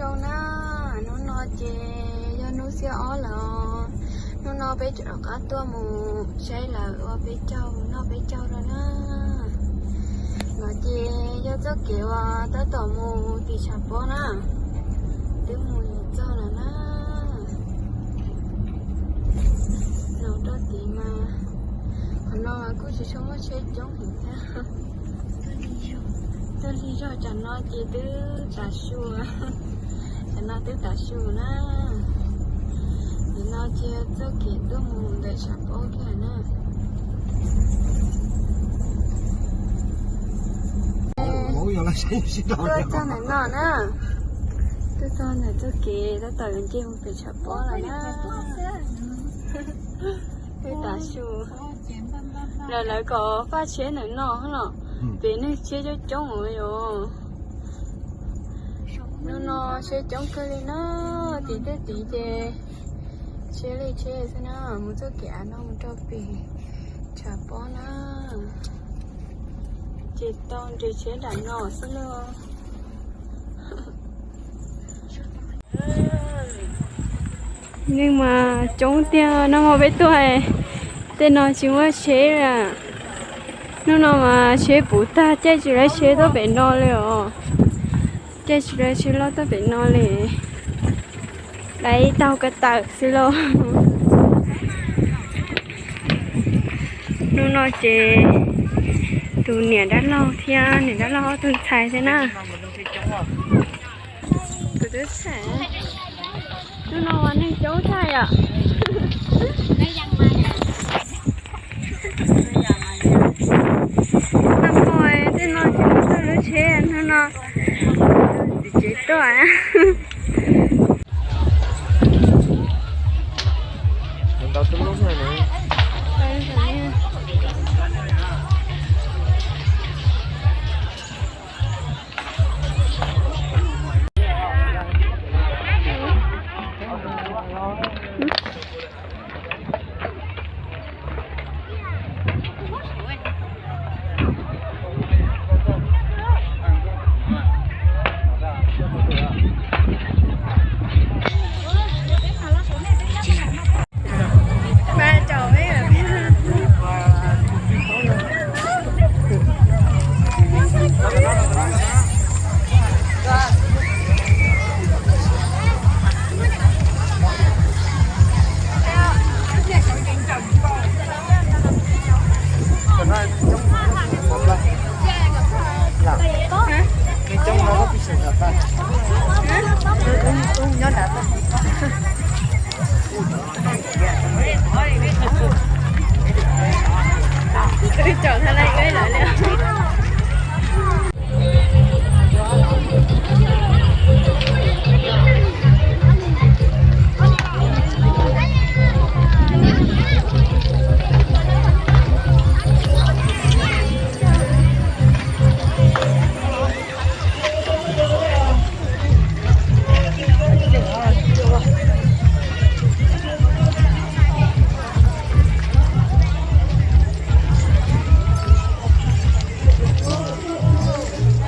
Zoo na, hnub no ces yog hnub xiab ob lawm os. Hnub no peb rov qab tuaj mus saib lawv ua peb caug, noj peb caug rau na. No ces yog txoj kev uas tab tom mus tim tshav pob na, twb mus yuav txog lawm na. No rau tid mas, qhov no mas kuj tsis tshua muaj tsheb coob heev thiab. Tuaj lig zog tsam no ces twb tav su, tsam no twb tav su na. Nim no ces txoj kev tuaj mus ntawm tshav pob kiag na. Tuaj txog ntawm no na, tuaj txog ntawm txoj kev tab tom yuav nce mus pem tshav pob lawm na. Twb tav su, lawv, lawv kom faj tsheb ntawm no los, pem neeg tsheb coob coob yom. Hnub no tsheb coob kawg li na, tim tej tid ces tsheb li tsheb xwb na, mus txoj kev av no mus rau pem tshav pob na, ces tau nres tsheb nram no xwb lauj. Neeg mas coob tiag, nag hmo peb tuaj tej no tsis muaj tsheb li. Hnub no mas tsheb puv tag, caij tsis lawv tsheb tuaj pem no li os. Caij tsis lawv tsheb loj tuaj pem no li. Dai taug ko taw xwb lauj. Hnub no ces tus niam dab laug thiab niam dab laug ob tug ntxhais thiab na. Kuv twb txhais, hnub no mas neeg coob tshaj yom. Nag hmo tej no tsis muaj lub tsheb, hnub no tsis tsev tuaj.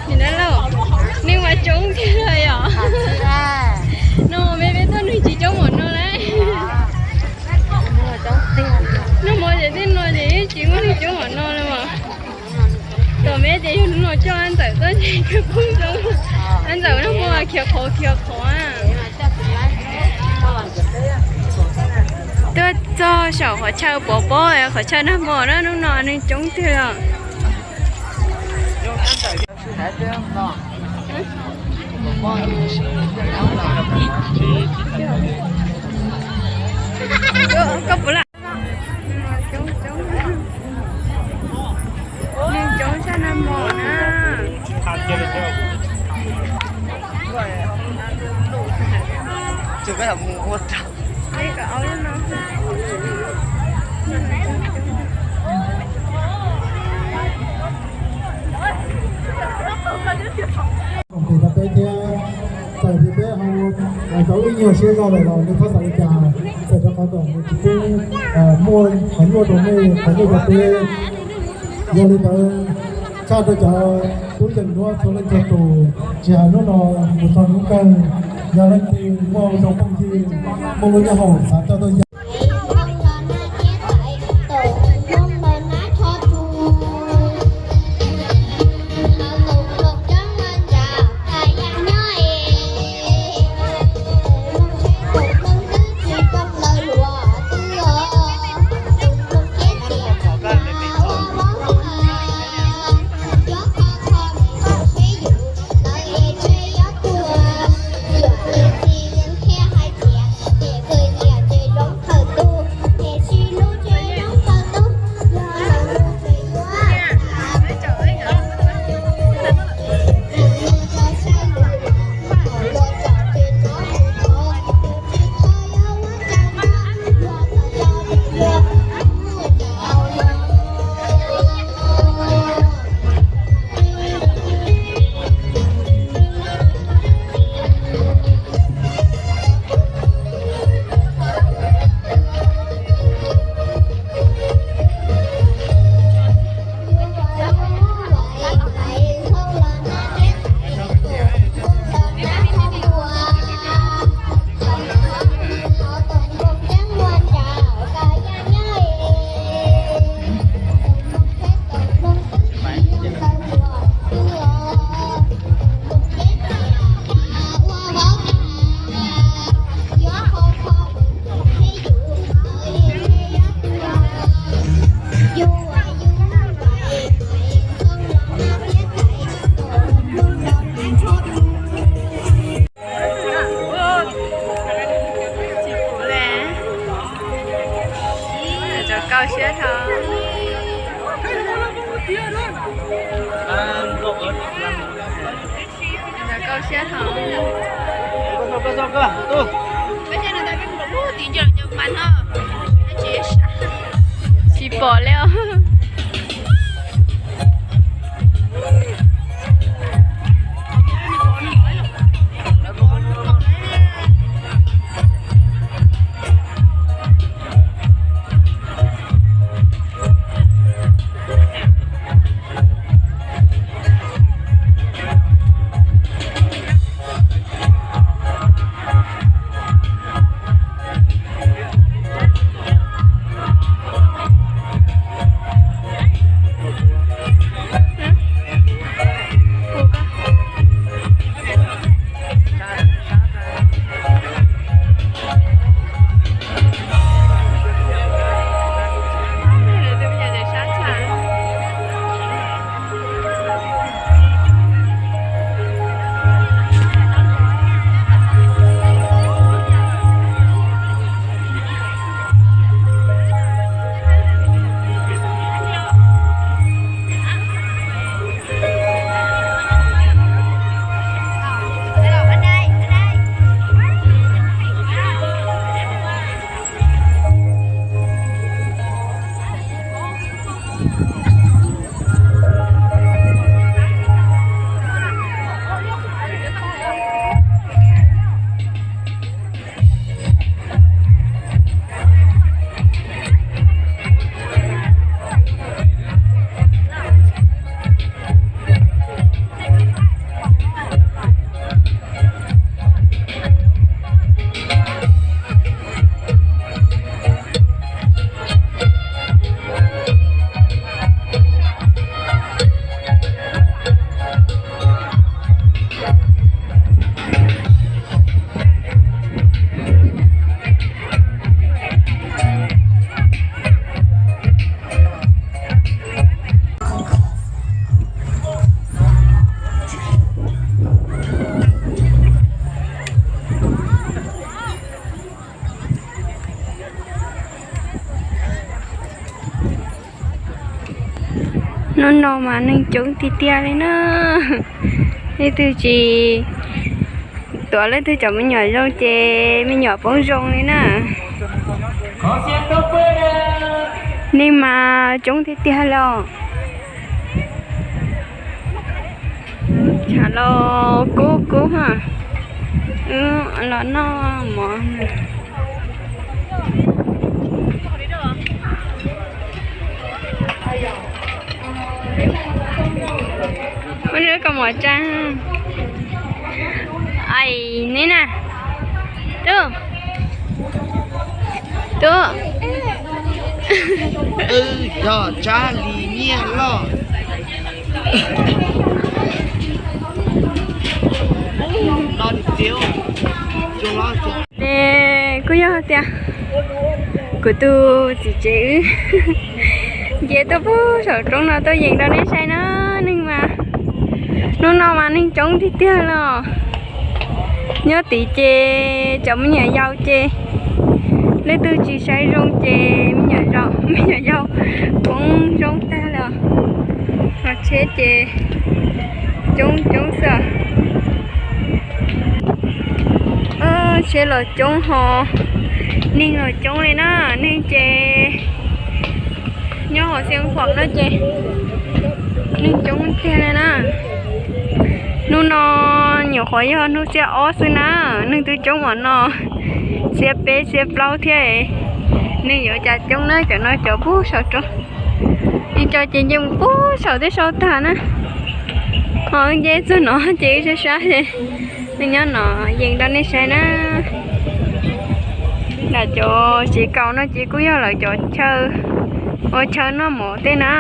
Nim no lauj, neeg mas coob tiag yom. No me peb tuaj nws tsis coob npaum no lauj. Nag hmo ces tej no ces tsis muaj neeg coob npaum no li mas. Tom me ces yog hnub no coj Ab Ntxawm tuaj ces kuj coob. Ab Ntxawm nag hmo khiav qhov khiav qhov. Tuaj txog saum qhov chaw pov pob, qhov chaw nag hmo na, hnub no neeg coob tiag os. Koj puas lam? Neeg coob tshaj nag hmo na. Koom tes rau peb thiab, txawm tias peb ho tau ib nyuag siab zog lawm los nej txhob xav li cas, txawm rau qhov kom nws tsis pub muaj qhov nyuaj rau nej, qhov nyuaj rau peb. Yog li ntawd, tshaj rau cov tub yees duab txhua leej txhua tus, tsis hais hnub no mus txog hnub kawg, Yog leej twg muaj zoo phooj ywg, muaj lub nyob hauv xav coj tuaj yog. Cov kauj siab dhau. Cov kauj siab dhau. Tsis pom li os. Hnub no mas neeg coob tiag tiag li na. Leej twg tsis tuav leej twg cov me nyuam zoo ces me nyuam poob zoo li na. Neeg mas coob tiag tiag li os. Tshav los kub kub ha. Wb los noj mov. Muaj lub kaus mom tsa. Ai, neb na. Tub, tub, yog Tsab Lis Nyiaj Loj. Ces kuj yog tias kuv tus txiv tsev wb nce tuaj puag saum roob no tuaj yees rau nej saib na. Neeg mas, hnub no mas neeg coob tiag tiag los. Nyob tid ces cov me nyuam yaus ces leej twg tsis saib zoo ces me nyuam yaus, me nyuam yaus poob zoo tag li os. Ho tsheb ces coob coob xwb. Tsheb los coob ho neeg los coob li na. Neeg ces nyob hauv Xeev Khuam no ces neeg coob tiag li na. Hnub no nyuam qhuav yog hnub xiab ob xwb na, neeg twb coob ua no, xiab peb xiab plaub thiab. Neeg yuav cas coob na, cov no cov puag saum roob, ib co ces nce mus puag saum twb sau tag na. Ho wb nce txog no ces wb sab sab ces wb nyob no yees rau nej saib na. Nram cov tsev kaus no ces kuj yog lawv cov chaw ua chaw noj mov tej na.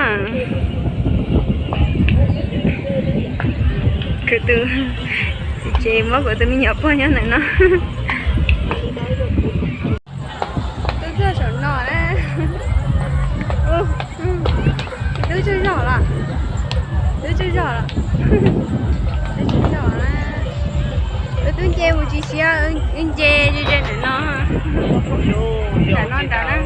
Kuv tus txiv tsev muab kuv tus me nyuam pog nyob ntawm no. Twb txog saum no na. Twb tsaug zog los, twb tsaug zog los, twb tsaug zog na. Wb twb nce mus tsis siab, wb nce ze ze ntawm no, ntawm no ntawd na.